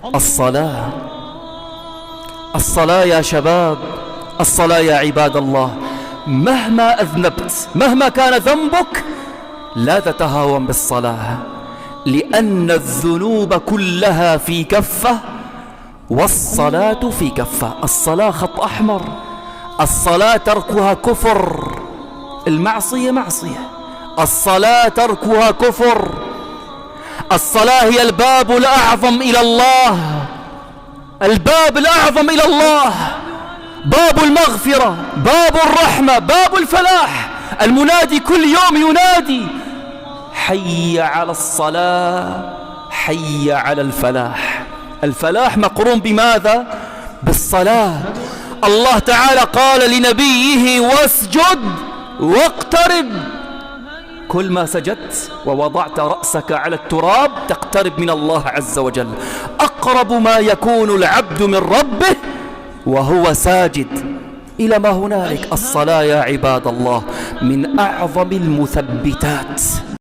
الصلاة، الصلاة يا شباب، الصلاة يا عباد الله. مهما أذنبت، مهما كان ذنبك، لا تتهاون بالصلاة، لأن الذنوب كلها في كفة والصلاة في كفة. الصلاة خط أحمر، الصلاة تركها كفر، المعصية معصية، الصلاة تركها كفر. الصلاة هي الباب الأعظم إلى الله، الباب الأعظم إلى الله، باب المغفرة، باب الرحمة، باب الفلاح. المنادي كل يوم ينادي: حي على الصلاة، حي على الفلاح. الفلاح مقرون بماذا؟ بالصلاة. الله تعالى قال لنبيه: واسجد واقترب. كل ما سجدت ووضعت رأسك على التراب تقترب من الله عز وجل. أقرب ما يكون العبد من ربه وهو ساجد. إلى ما هنالك. الصلاة يا عباد الله من أعظم المثبتات.